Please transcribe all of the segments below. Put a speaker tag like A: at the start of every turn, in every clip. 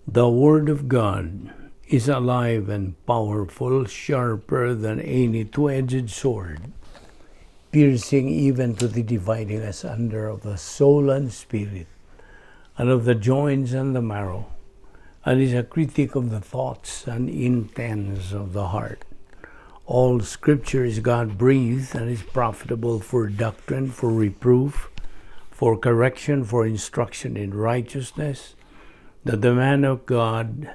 A: The Word of God is alive and powerful, sharper than any two-edged sword, piercing even to the dividing asunder of the soul and spirit, and of the joints and the marrow, and is a critic of the thoughts and intents of the heart. All Scripture is God-breathed and is profitable for doctrine, for reproof, for correction, for instruction in righteousness, that the man of God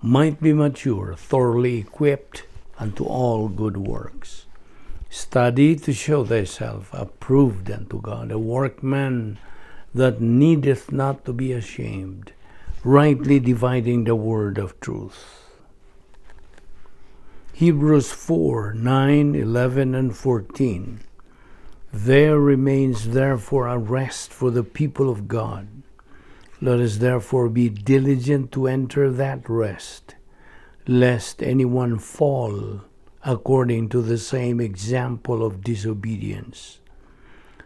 A: might be mature, thoroughly equipped unto all good works. Study to show thyself approved unto God, a workman that needeth not to be ashamed, rightly dividing the word of truth. Hebrews 4 9, 11, and 14. There remains therefore a rest for the people of God. Let us therefore be diligent to enter that rest, lest anyone fall according to the same example of disobedience.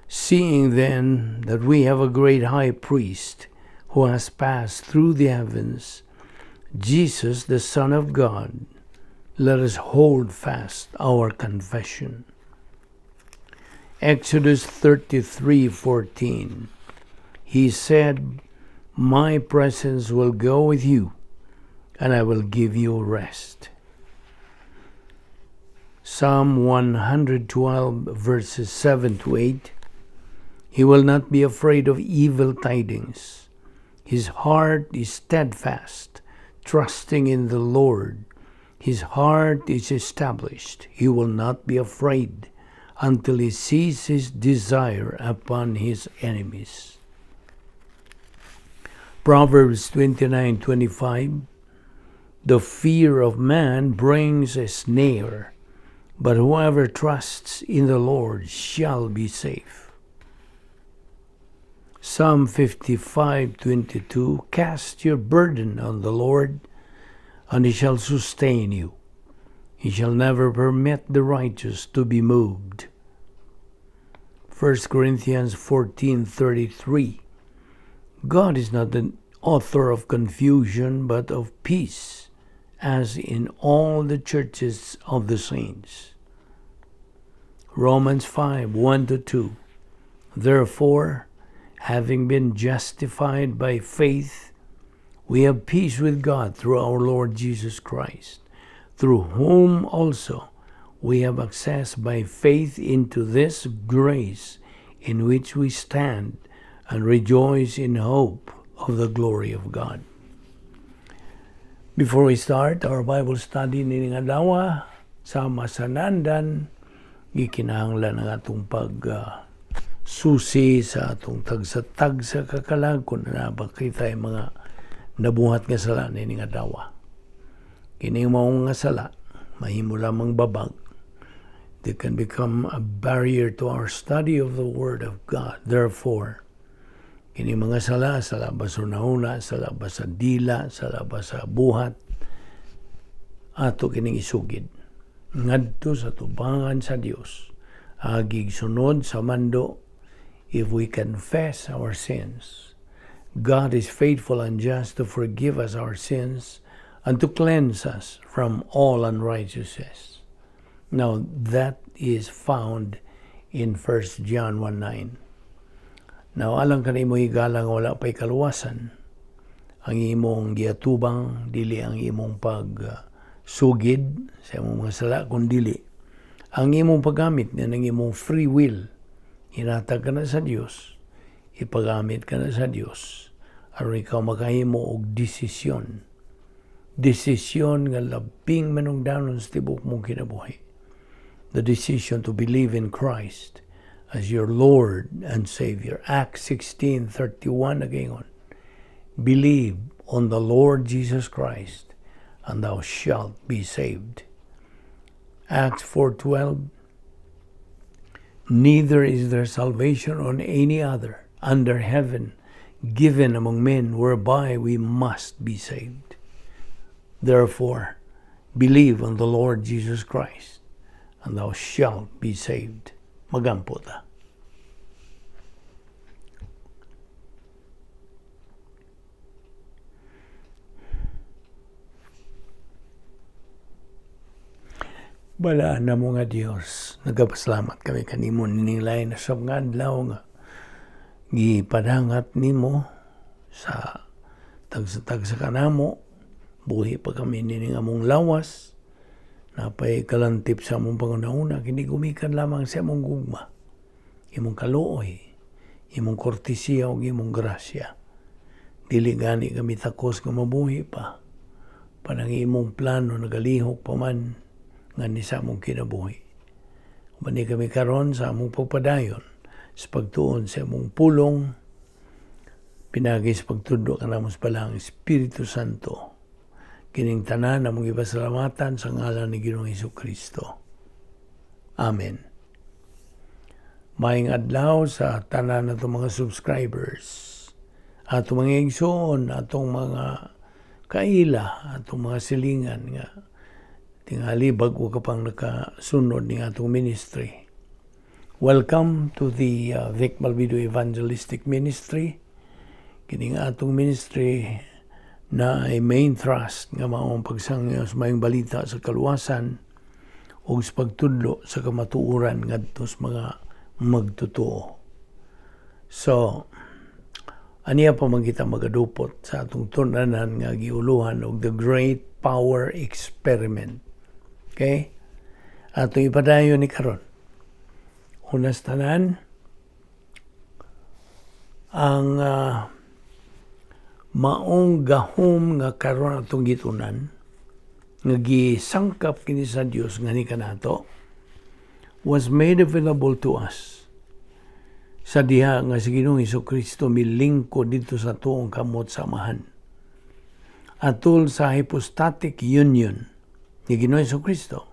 A: Seeing then that we have a great high priest who has passed through the heavens, Jesus, the Son of God, let us hold fast our confession. Exodus 33:14. He said, "My presence will go with you, and I will give you rest." Psalm 112 verses 7 to 8. He will not be afraid of evil tidings. His heart is steadfast, trusting in the Lord. His heart is established. He will not be afraid until he sees his desire upon his enemies. Proverbs 29:25. The fear of man brings a snare, but whoever trusts in the Lord shall be safe. Psalm 55:22. Cast your burden on the Lord, and he shall sustain you. He shall never permit the righteous to be moved. 1 Corinthians 14:33. God is not the author of confusion, but of peace, as in all the churches of the saints. Romans 5:1-2. Therefore, having been justified by faith, we have peace with God through our Lord Jesus Christ, through whom also we have access by faith into this grace in which we stand and rejoice in hope of the glory of God. Before we start our Bible study nining adlaw, sama sa naandan, gikinahanglan ang atong pag susi sa atong tagsa-tagsa ka kalag kung naa ba kita'y mga nabuhat nga sala nining adlaw. Kini mao nga sala, mahimo lamang babag. They can become a barrier to our study of the Word of God. Therefore, kini mga sala, sala ba sa hunahuna, sala ba sa dila, sala ba sa buhat, ato kining isugid ngadto sa tubangan sa Dios. Agig sunod sa mando, if we confess our sins, God is faithful and just to forgive us our sins and to cleanse us from all unrighteousness. Now, that is found in 1 John 1:9. Now, alang kanimo higala nga wala pa'y kaluwasan, ang imong giatubang, dili ang imong pag sugid sa imong mga sala, kun dili ang imong paggamit nga ng imong free will. Hinatag ka na sa Dios, ipagamit ka na sa Dios aron ikaw makahimo og desisyon, desisyon nga labing manungdanon sa tibok mong kinabuhi, the decision to believe in Christ as your Lord and Savior. Acts 16:31 nagaingon, "Believe on the Lord Jesus Christ and thou shalt be saved." Acts 4:12. Neither is there salvation on any other under heaven given among men whereby we must be saved. Therefore, believe on the Lord Jesus Christ and thou shalt be saved. Magampo ta. Balaan namo nga Dios, nagapasalamat kami kanimo nining lain sa nga adlaw nga gipadangat nimo sa tagsa-tagsa kanamo. Buhi pa kami nining among lawas, napay kalantip sa among panghunahuna. Kini gumikan lamang sa among gugma, imong kaluoy, imong kortesiya ug imong grasya. Dili gani kami takos nga mabuhi pa panang imong plano nagalihok pa man nga ni sa among kinabuhi. Mani kami karon sa among pagpadayon sa pagtuon sa among pulong pinagi sa pagtudlo kanamo sa Balaang Espiritu Santo. Kining tanan among ipasalamatan sa ngalan ni Ginoong Hesus Kristo. Amen. Maayong adlaw sa tanan natong mga subscribers, atong mga igsoon, atong mga kaila, atong mga silingan nga tingali bago ka pang nakasunod ni atong ministry. Welcome to the Vic Malvido Evangelistic Ministry. Kining atong ministry na ay main thrust nga mao ang pagsangyaw sa maayong balita sa kaluwasan ug sa pagtudlo sa kamatuoran ngadto sa mga magtotoo. So, aniya pa man kita magadupot sa atong tun-anan nga giuluhan og The Great Power Experiment. Okay? Atong ipadayon ni karon. Una sa tanan, ang maong gahom nga karon atong gitunan nga gisangkap kini sa Dios nga ni kanato was made available to us sa diha nga si Ginoong Kristo milingkod didto sa tuong kamot sa Amahan atol sa hypostatic union ni Ginoong Kristo.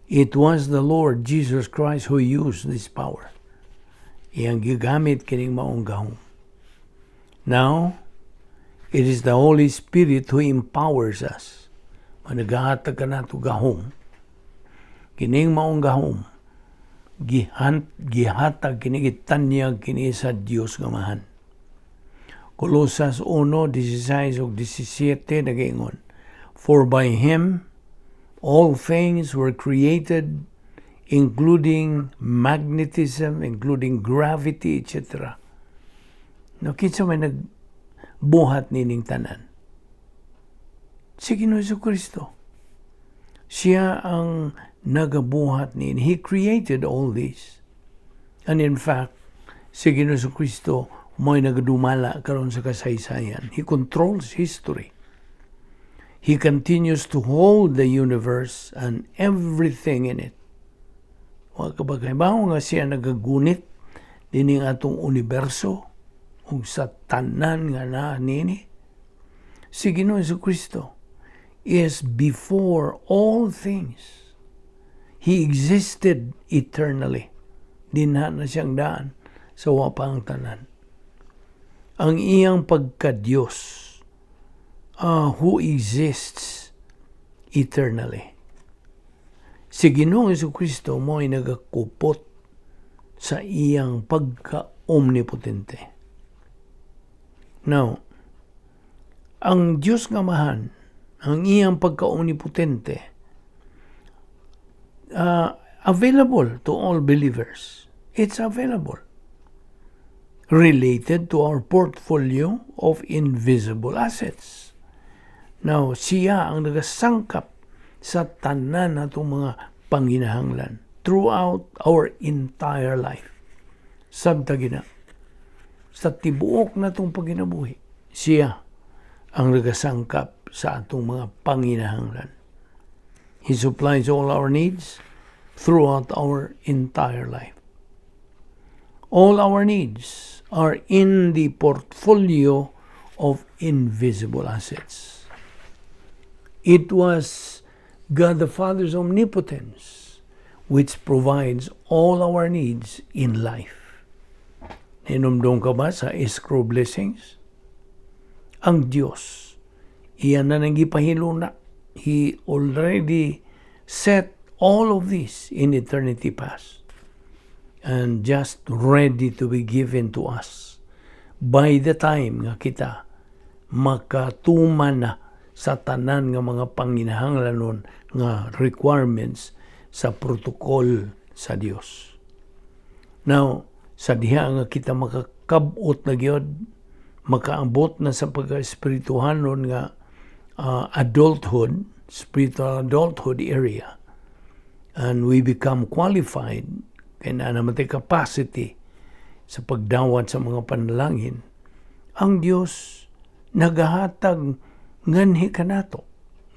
A: It was the Lord Jesus Christ who used this power. Iyang gigamit kining maong gahom. Now, it is the Holy Spirit who empowers us. Managahatag kanato gahom. Kining maong gahom, gihatag kini, gitanyag kini sa Dios nga Amahan. Colosas 1:16 ug 17 nagaingon, "For by Him all things were created, including magnetism, including gravity, etc." No, kinsa may nagbuhat nining tanan? Si Ginoo Kristo. Siya ang nagabuhat nini. He created all this. And in fact, si Ginoo Kristo mo'y nagadumala karon sa kasaysayan. He controls history. He continues to hold the universe and everything in it. Wa ka ba kahibaw nga siya nagagunit dining atong universo ug sa tanan nga naa nini? Si Ginoo Kristo is before all things. He existed eternally. Dinha na siyang daan sa wa pa ang tanan. Ang iyang pagka-Diyos, who exists eternally. Si Ginoong Kristo mo ay nagakupot sa iyang pagka-omnipotente. Now, ang Diyos nga Amahan, ang iyang pagka-omnipotente, available to all believers. It's available. Related to our portfolio of invisible assets. Now, siya ang nagasangkap sa tanan natong mga panginahanglan throughout our entire life. Sabta gina, sa tibuok natong paginabuhi, siya ang nagasangkap sa atong mga panginahanglan. He supplies all our needs throughout our entire life. All our needs are in the portfolio of invisible assets. It was God the Father's omnipotence which provides all our needs in life. Hinumdum ka ba sa escrow blessings? Ang Diyos, iyan na nang gipahiluna. He already set all of this in eternity past and just ready to be given to us by the time nga kita makatuman na sa sa tanan nga mga panginahanglanon nga requirements sa protocol sa Dios. Now, sa diha nga kita makakabot na gyud, makaabot na sa pagka-espirituhanon nga adulthood, spiritual adulthood area, and we become qualified, kay naa naman tay capacity sa pagdawat sa mga panalangin, ang Dios nagahatag nganhi kanato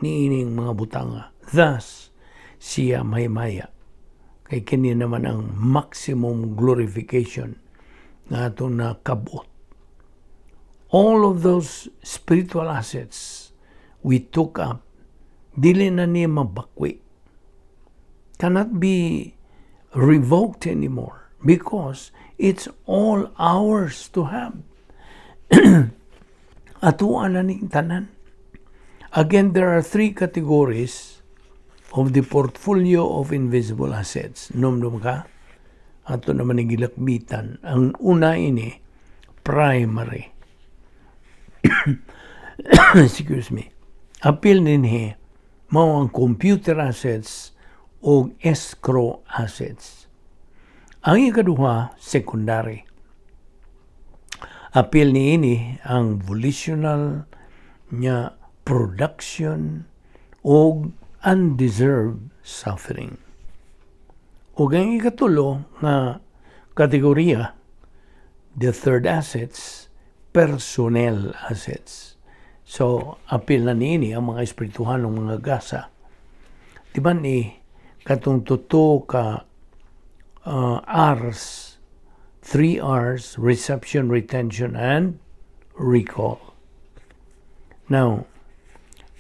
A: niining mga butanga. Thus, siya mahimaya. Kay kini naman ang maximum glorification nga atong nakabot. All of those spiritual assets we took up, dili na niya mabakwi. Cannot be revoked anymore because it's all ours to have. Atoa na ning tanan. Again, there are three categories of the portfolio of invisible assets. Numdum ka? Ato naman ni gilakbitan. Ang una ini, primary. Excuse me. Apil ninhi, mao ang computer assets o escrow assets. Ang ikaduha, secondary. Apil niini ang volitional nya production o undeserved suffering. Ug ang ikatulo nga kategorya, the third assets, personnel assets. So, apil na niini ang mga espirituhanong mga gasa. Di ba ni katong tuto ka R's, three R's, reception, retention, and recall. Now,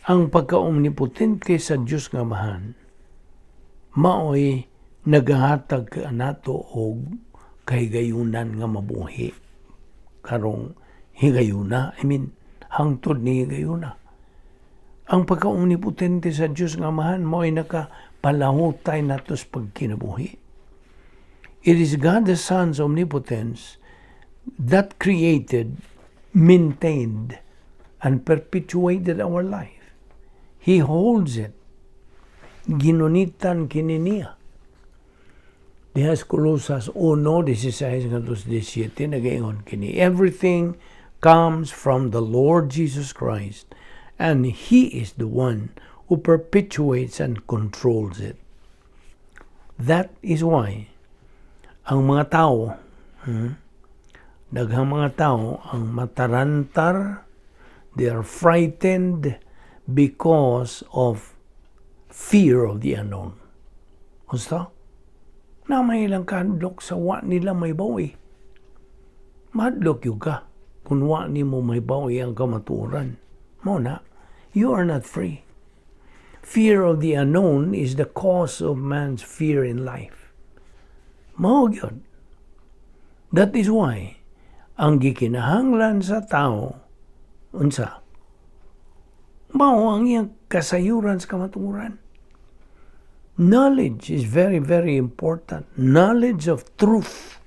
A: ang pagka-omnipotente sa Diyos nga Amahan, maoy nagahatag nato og kahigayunan nga mabuhi karong higayuna. I mean, hangtod ni higayuna. Ang pagka-omnipotente sa Diyos nga Amahan maoy nakapalahutay nato sa pagkinabuhi. It is God the Son's omnipotence that created, maintained, and perpetuated our life. He holds it. Ginunitan kini niya. Diha sa Colosas 1:16 ngadto 17 nagaingon kini, "Everything comes from the Lord Jesus Christ, and He is the one who perpetuates and controls it." That is why ang mga tao, daghang mga tao ang matarantar, they are frightened because of fear of the unknown. Gusto? Na may ilang kahadlok sa wa nila mahibaw. Mahadlok gyud ka kung wa nimo mahibaw ang kamatuoran. Mao na, you are not free. Fear of the unknown is the cause of man's fear in life. Mao gyud. That is why ang gikinahanglan sa tao unsa? Mao ang iyang kasayuran sa kamatuoran. Knowledge is very, very important. Knowledge of truth.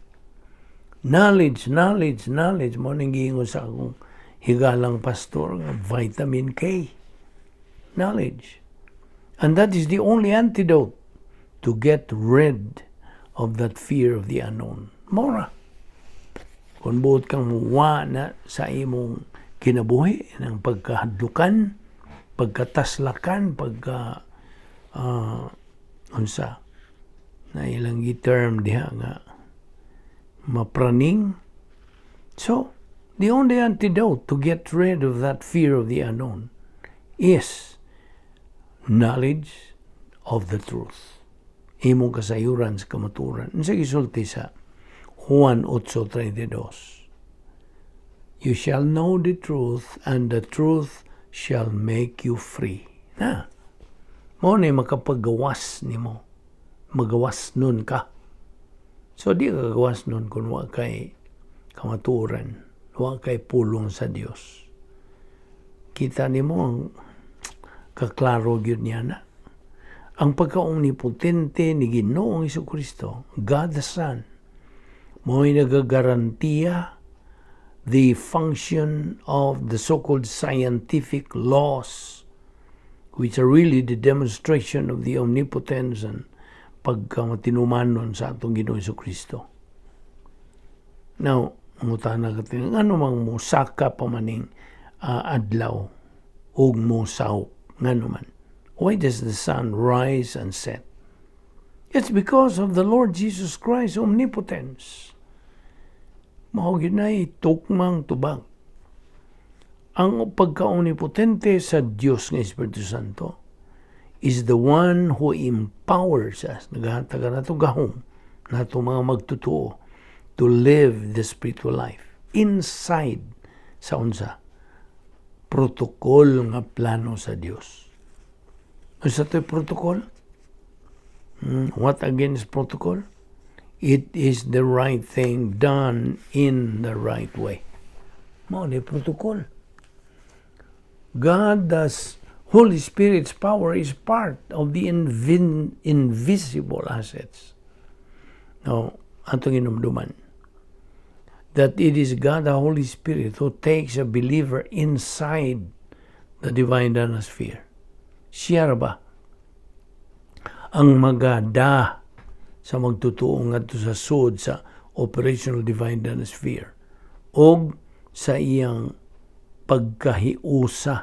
A: Knowledge, knowledge, knowledge. Mao nang giingon sa akong higalang pastor nga vitamin K. Knowledge. And that is the only antidote to get rid of that fear of the unknown. Mao ra. Kung buot kang muwa na sa imong kinabuhi, ng pagkahadlukan, pagkataslakan, pagka unsa na ilang gi-term diha nga mapraning. So, the only antidote to get rid of that fear of the unknown is knowledge of the truth. Imong kasayuran sa kamatuoran. Unsa gisulti sa Juan 8:32? "You shall know the truth, and the truth shall make you free." Na. Mao na makapagawas nimo. Magawas nun ka. So di ka gawas nun kung wa kay kamatuoran, wa kay pulong sa Dios. Kita nimo ang kaklaro gyud niya na. Ang pagka-omnipotente ni Ginoong Kristo, God the Son, mo'y nagagarantiya the function of the so-called scientific laws. which are really the demonstration of the omnipotence and pagkamatinumanon sa atong Ginoong Kristo. Now, mangutana ka, ngano mang musaka pa maning adlaw ug mosawok? Ngano man? Why does the sun rise and set? It's because of the Lord Jesus Christ omnipotence. Mao gyud na tukmang tubag. Ang pagka-omnipotente sa Dios nga Espiritu Santo is the one who empowers us. Naghatag nato gahom nato mga magtutuo to live the spiritual life inside sa unsa? Protocol nga plano sa Dios. Unsa to'y protocol? What again is protocol? It is the right thing done in the right way. Mao ni protocol. God, the Holy Spirit's power is part of the invisible assets. Now, atong inumduman that it is God the Holy Spirit who takes a believer inside the divine sphere. Siya ra ba ang magada sa magtutuo ngadto sa sud sa operational divine sphere og sa iyang pagkahiusa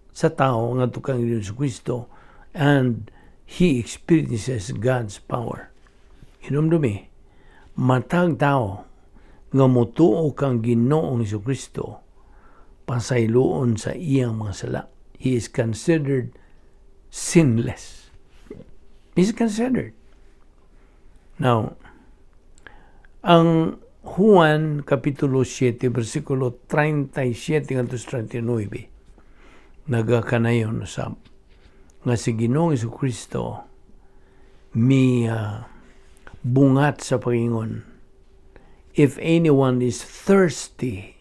A: sa tao ngadto kang Hesus Kristo, and he experiences God's power. Hinumdumi, matag tao nga motuo kang Ginoong Hesus Kristo pasayloon sa iyang mga sala. He is considered sinless. He is considered. Now, ang Juan Kapitulo 7, versikulo 37 ngadto 39, nagakanayon sa nga si Ginoong Kristo mi bungat sa pagingon, "If anyone is thirsty,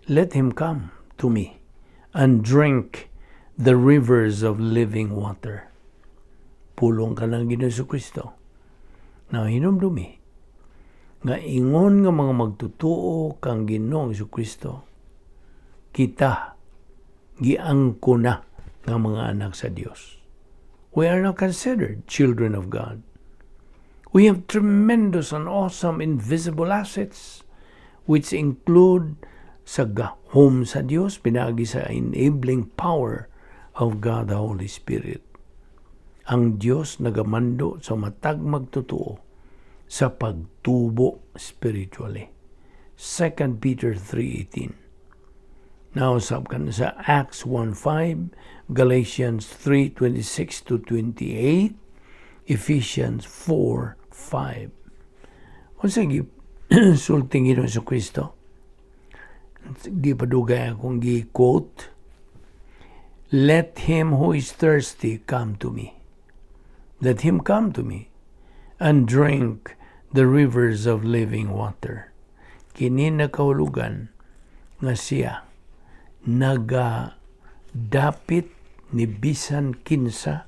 A: let him come to me and drink the rivers of living water." Pulong ka ng Ginoong Kristo. Now, hinumdumi nga ingon nga mga magtutuo kang Ginoong Kristo, kita giangko na nga mga anak sa Dios. We are now considered children of God. We have tremendous and awesome invisible assets which include sa gahom sa Dios pinaagi sa enabling power of God the Holy Spirit. Ang Dios nagamando sa matag magtotoo sa pagtubo spiritually. 2 Peter 3:18. Now, sab kan sa Acts 1:5, Galatians 3:26 to 28, Ephesians 4:5. Unsa gi sulting Ginoong Kristo? Di pa dugay akong gi-quote. "Let him who is thirsty come to me. Let him come to me and drink the rivers of living water." Kini nakahulugan nga siya naga dapit ni bisan kinsa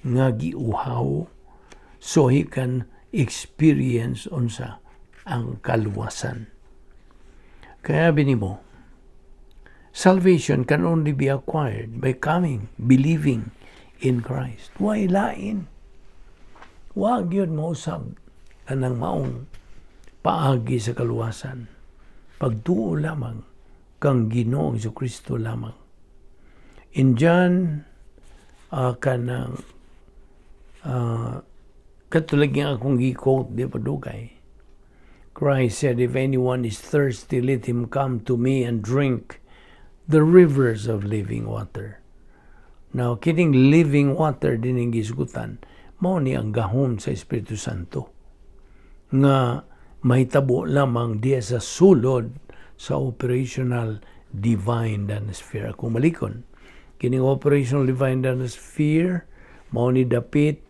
A: nga giuhaw so he can experience unsa? Ang kaluwasan. Kaya binimo, salvation can only be acquired by coming, believing in Christ. Way lain. Wag yun mausab kanang maong paagi sa kaluwasan. Pagtuo lamang kang Ginoong Kristo lamang. In John, kanang katulad nga akong gi-quote di pa dugay. Christ said, "If anyone is thirsty, let him come to me and drink the rivers of living water." Now, kining living water din ang gisgutan, mao ni ang gahom sa Espiritu Santo nga mahitabo lamang diya sa sulod sa operational divine sphere. Kung malikon, kining operational divine sphere, mao ni dapit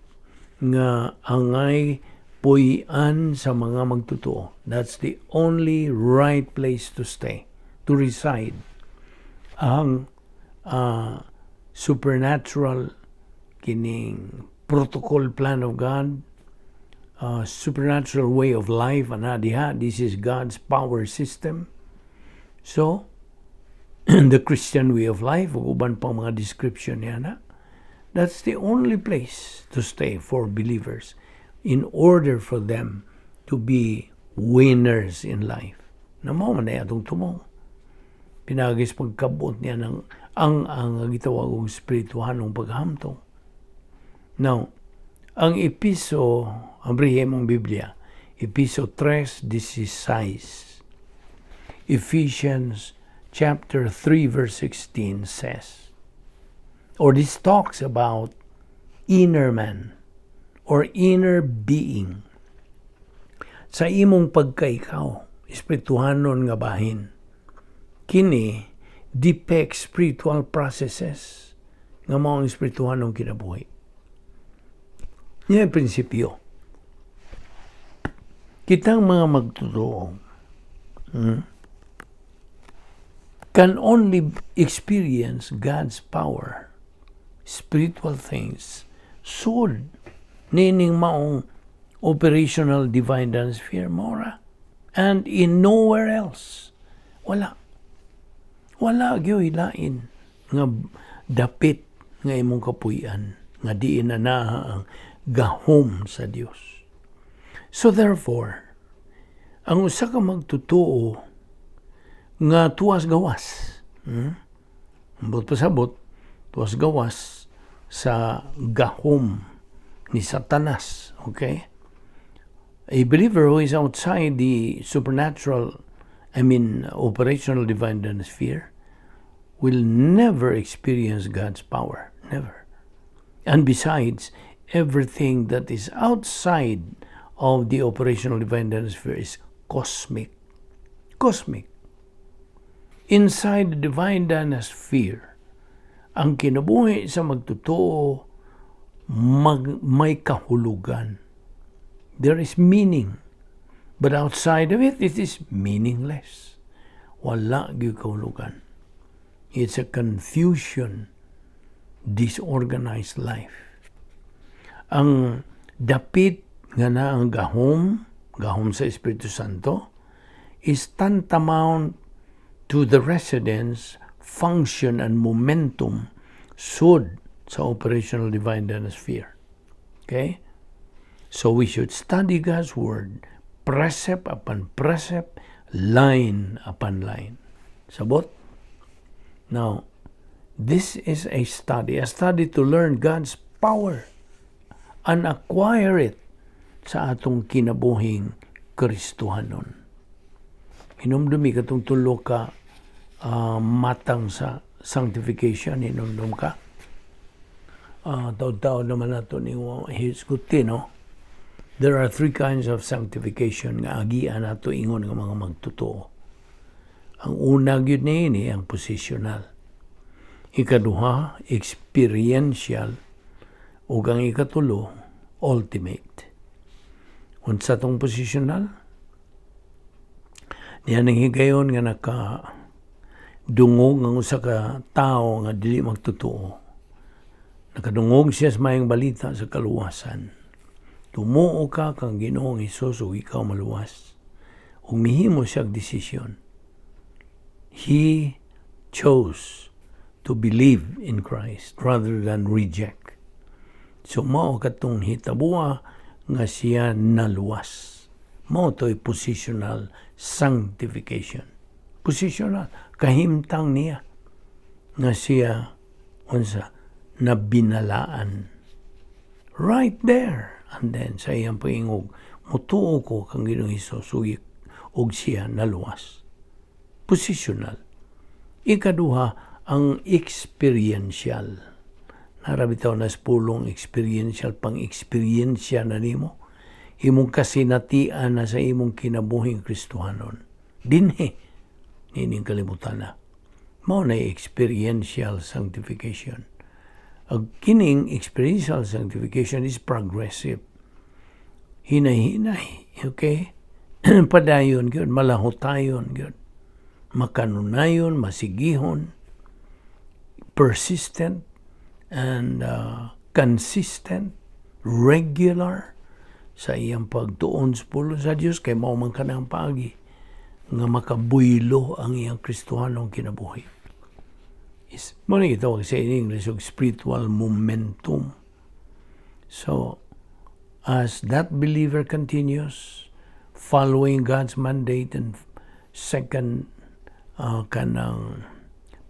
A: nga angay puy-an sa mga magtotoo. That's the only right place to stay, to reside. Ang supernatural kining protocol plan of God, supernatural way of life, ana diha, this is God's power system. So, the Christian way of life, ug uban pang mga description niya na. That's the only place to stay for believers in order for them to be winners in life. Na mao man ay atong tumong. Pinaagi sa pagkabot niya ng ang gitawag og espirituhanong paghamtong. Now, ang Episo, ang mong Biblia, Episo 3:16. Ephesians chapter 3 verse 16 says, or this talks about inner man or inner being. Sa imong pagkaikaw, espirituhanon nga bahin, kini depicts spiritual processes nga mao ang espirituhanong kinabuhi. Yan ang prinsipyo. Kitang mga magtotoo can only experience God's power, spiritual things, sud nining maong operational divine sphere mora and in nowhere else. Wala. Wala gyoy lain nga dapit nga imong kapuy-an nga diin na naa ang gahom sa Dios. So therefore, ang usa ka magtotoo nga tuwas gawas, Ambot pasabot, tuwas gawas sa gahom ni Satanas, okay? A believer who is outside the supernatural, I mean, operational divine sphere, will never experience God's power. Never. And besides, everything that is outside of the operational divine sphere is cosmic. Cosmic. Inside the divine sphere, ang kinabuhi sa magtotoo may kahulugan. There is meaning. But outside of it, it is meaningless. Wala gyud kahulugan. It's a confusion, disorganized life. Ang dapit nga na ang gahom, gahom sa Espiritu Santo, is tantamount to the residence, function, and momentum sud sa operational divine sphere. Okay? So we should study God's Word, precept upon precept, line upon line. Sabot? Now, this is a study to learn God's power and acquire it sa atong kinabuhing Kristohanon. Hinumdumi katong tulo ka matang sa sanctification, hinumdum ka. Taod-taod naman nato ni hisguti, no? There are three kinds of sanctification nga agian nato ingon nga mga magtotoo. Ang una gyud niini ang positional. Ikaduha, experiential, ug ang ikatulo, ultimate. Unsa tong positional? Niya nang higayon nga naka dungog ang usa ka tawo nga dili magtotoo. Nakadungog siya sa maayong balita sa kaluwasan. Tumuo ka kang Ginoong Hesus ug ikaw maluwas. Ug mihimo siya og desisyon. He chose to believe in Christ rather than reject. So mao katong hitabua nga siya naluwas. Mao to'y positional sanctification. Positional, kahimtang niya nga siya unsa nabinalaan. Right there. And then sa iyang pag-ingog, mutuo ko kang Ginoong Hesus ug siya naluwas. Positional. Ikaduha, ang experiential. Naa ra bitaw na pulong experiential, pang eksperyensya na nimo. Imong kasinatian na sa imong kinabuhing Kristohanon. Dinhi, nining kalibutan na. Mao na experiential sanctification. Ang kining experiential sanctification is progressive. Hinay-hinay, okay? Padayon gyud, malahutayon gyud. Makanunayon, masigihon, persistent and consistent, regular sa iyang pagtuon sa pulong sa Dios kay mao man kanang paagi nga makabuylo ang iyang Kristohanong kinabuhi. Is mao ni gitawag sa in English og spiritual momentum. So, as that believer continues following God's mandate and Second kanang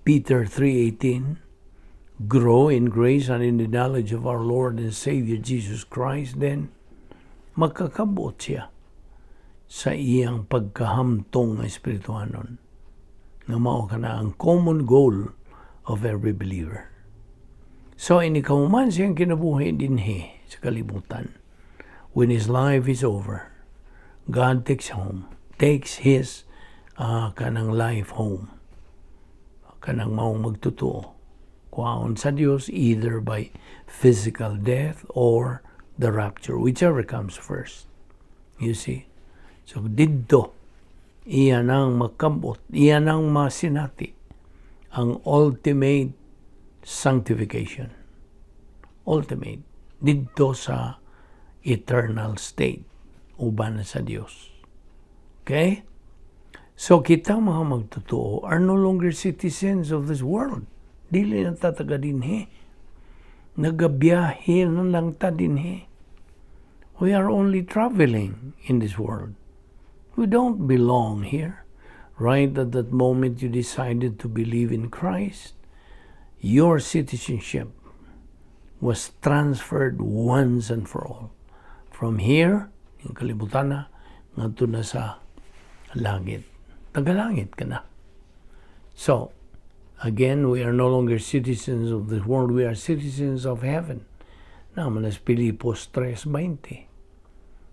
A: Peter 3:18, grow in grace and in the knowledge of our Lord and Savior Jesus Christ, then makakabot siya sa iyang pagkahamtong nga espirituhanon nga mao kana ang common goal of every believer. So inig kahuman siyang kinabuhi dinhi sa kalibutan, when his life is over, God takes his kanang life home. Kanang maong magtotoo. Kuhaon sa Dios either by physical death or the rapture, whichever comes first. You see? So didto, iya nang makabot, iya nang masinati ang ultimate sanctification. Ultimate. Didto sa eternal state uban na sa Dios. Okay? So kita mga magtotoo are no longer citizens of this world. Dili na ta taga dinhi. Nagabiyahe na lang ta dinhi. We are only traveling in this world. We don't belong here. Right at that moment you decided to believe in Christ, your citizenship was transferred once and for all. From here, yung kalibutan na, ngadto na sa langit. Tagalangit ka na. So, again, we are no longer citizens of this world, we are citizens of heaven. Naa man sa Filipos 3:20.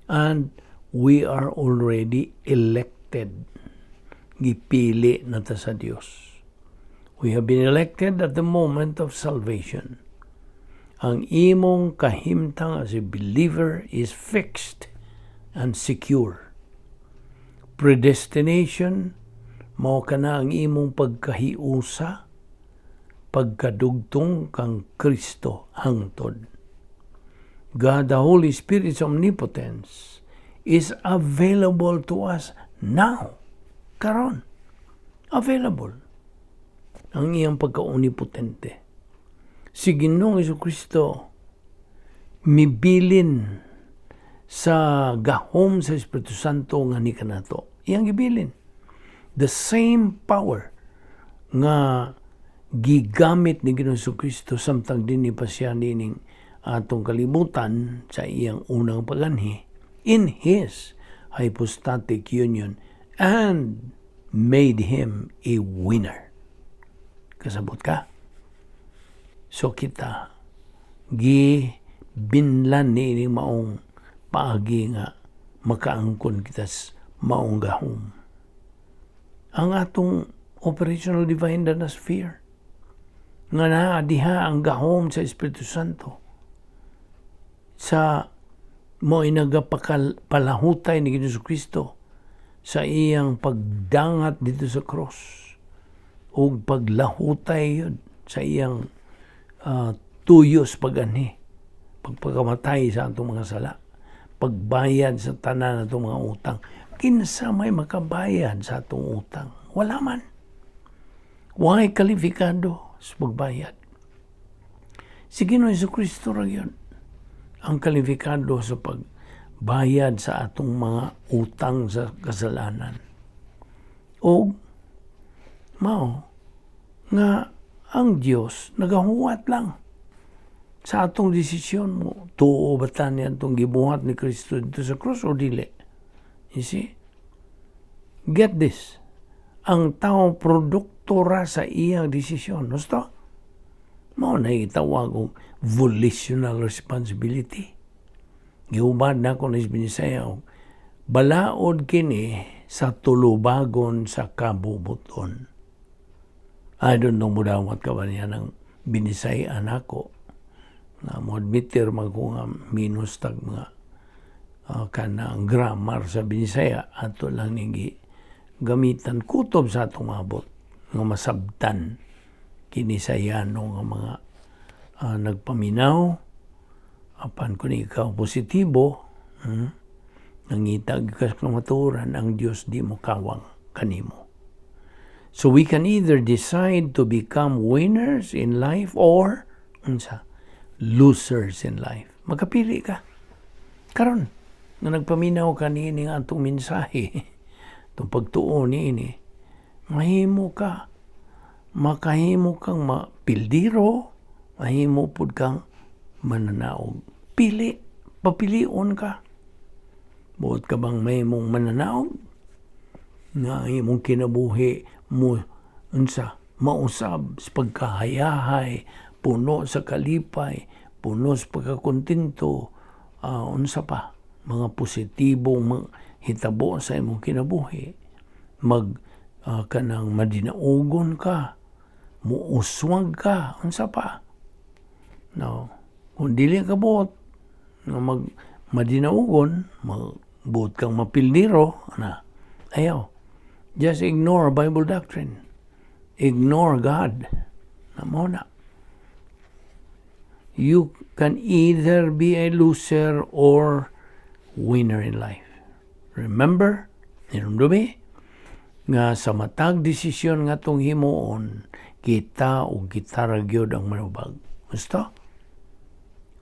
A: And we are already elected. Gipili na ta sa Dios. We have been elected at the moment of salvation. Ang imong kahimtang as a believer is fixed and secure. Predestination, mao kana ang imong pagkahiusa, pagkadugtong kang Kristo hangtod. God, the Holy Spirit's omnipotence is available to us now. Karon. Available. Ang iyang pagka-omnipotente. Si Ginoong Kristo mibilin sa gahom sa Espiritu Santo nga ni kanato. Iyang gibilin. The same power nga gigamit ni Ginoong Kristo samtang dinhi pa siya nining atong kalibutan sa iyang unang paganhi in his hypostatic union and made him a winner. Kasabot ka? So kita gi binlan ni ini maong paagi nga makaangkon kita sa maong gahom. Ang atong operational divine sphere nga naa diha ang gahom sa Espiritu Santo sa mo nagapalahutay ni Ginoong Kristo sa iyang pagdangat didto sa cross ug paglahutay yun sa iyang tuyos pag-anhi, pagpakamatay sa atong mga sala, pagbayad sa tanan atong mga utang. Kinsa may makabayad sa atong utang? Wala man. Way kalifikado sa pagbayad. Si Ginoong Kristo ra yun ang kalifikado sa pagbayad sa atong mga utang sa kasalanan. O mao nga ang Dios nagahuwat lang sa atong desisyon mo. Tuo ba ta niya atong gibuhat ni Kristo didto sa krus o dili? You see? Get this. Ang tao, produkto ra sa iyang desisyon. Gusto? Mao na itawag og volitional responsibility. Giubad na ko na Binisaya, balaod kini sa tulubagon sa kabubuton. I don't know, mudawat ka ba niya ng Binisaya nako na mo admitir man ko nga minus tag mga kanang grammar sa Binisaya. Ato lang ning gamitan kutob sa atong mabot nga masabtan kini sa yano nga mga nagpaminaw. Apan kung ikaw positibo, nangita ka sa kamatuoran, ang Dios di mo kawang kanimo. So we can either decide to become winners in life or unsa, losers in life. Makapili ka. Karon nga nagpaminaw ka niini nga atong mensahe, itong pagtuo niini, mahimo ka, makahimo kang mapildiro, mahimo pud kang mananaog. Pili, papilion ka. Buot ka bang mahimong mananaog? Nga ang imong kinabuhi mo unsa, mausab sa pagkahayahay, puno sa kalipay, puno sa pagkakontento, unsa pa, mga positibong mga hitabo sa imong kinabuhi. Mag kanang madinaugon ka, muuswag ka, unsa pa. No, kung dili ka buot nga mag madinaugon, magbuot kang mapildiro, ana, ayaw. Just ignore Bible doctrine. Ignore God. Na mo na. You can either be a loser or winner in life. Remember, hinumdumi, nga sa matag desisyon nga atong himuon, kita o kita ra gyud ang manubag. Gusto?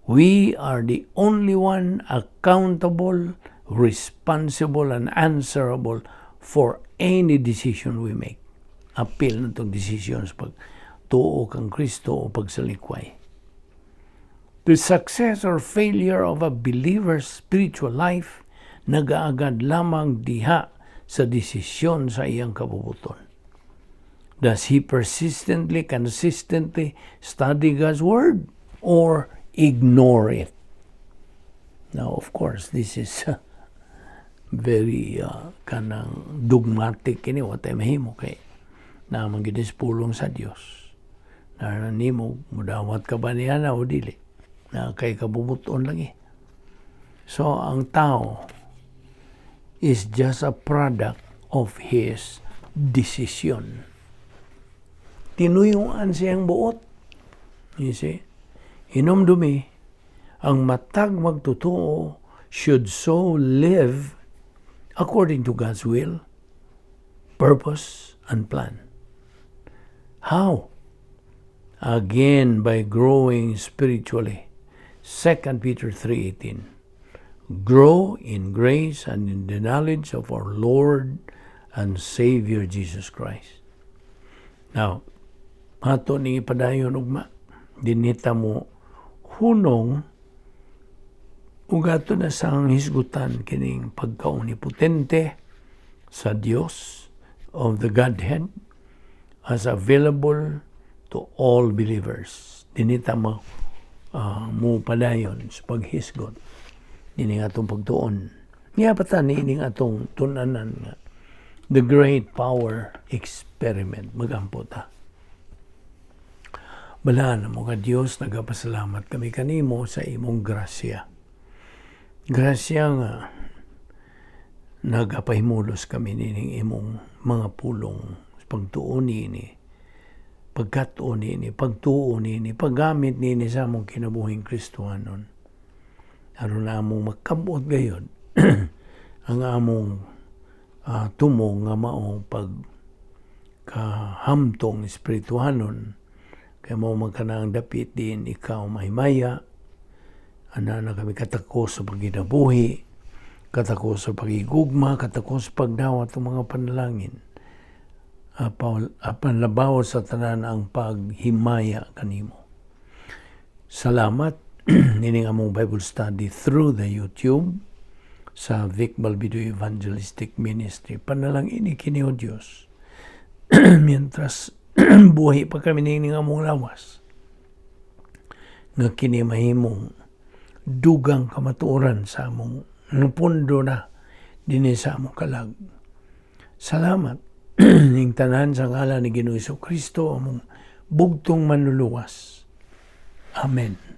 A: We are the only one accountable, responsible, and answerable for any decision we make. Apil na itong desisyon sa pagtuo kang Kristo o pagsalikway. The success or failure of a believer's spiritual life nagaagad lamang diha sa desisyon sa iyang kabubuton. Does he persistently, consistently study God's Word or ignore it? Now, of course, this is very kanang dogmatic kini, wa tay mahimo kay naa man gyud pulong sa Dios. Na nimo mudawat ka ba niya na o dili? Na kay kabubuton lagi. So, ang tao is just a product of his decision. Tinuyuan siyang buot. You see? Hinumdumi, ang matag magtotoo should so live according to God's will, purpose, and plan. How? Again, by growing spiritually. 2 Peter 3:18. Grow in grace and in the knowledge of our Lord and Savior Jesus Christ. Now, ato ni ipadayon ugma. Dinhi ta mo hunong ug ato na sang hisgutan kining pagkaomnipotente sa Dios of the Godhead as available to all believers. Dinhi ta mo mo padayon sa paghisgot nining atong pagtuon. Nga pa ta niining atong tun-anan nga the great power experiment. Magampo ta. Balaan mo nga Dios, nagapasalamat kami kanimo sa imong grasya. Grasya nga nagapahimulos kami nining imong mga pulong, pagtuon niini, pagkatuon niini, pagtuo niini, paggamit niini sa among kinabuhing Kristohanon. Aron na among makabot gayod ang among tumong nga mao pag kahamtong espirituhanon, kay mao man kana ang dapit diin ikaw mahimaya. Ana na kami katakos sa pagkinabuhi, katakos sa pagigugma, katakos sa pagdawat ng mga panalangin, apan labaw sa tanan ang paghimaya kanimo. Salamat nining among Bible study through the YouTube sa Vic Balbido Evangelistic Ministry. Panalangini kini, O Diyos, mientras buhi pa kami nining among lawas, nga kini mahimong dugang kamatuoran sa among pundo na dinhi sa among kalag. Salamat ning tanan sa ngalan ni Ginoong Kristo, among bugtong manluluwas. Amen.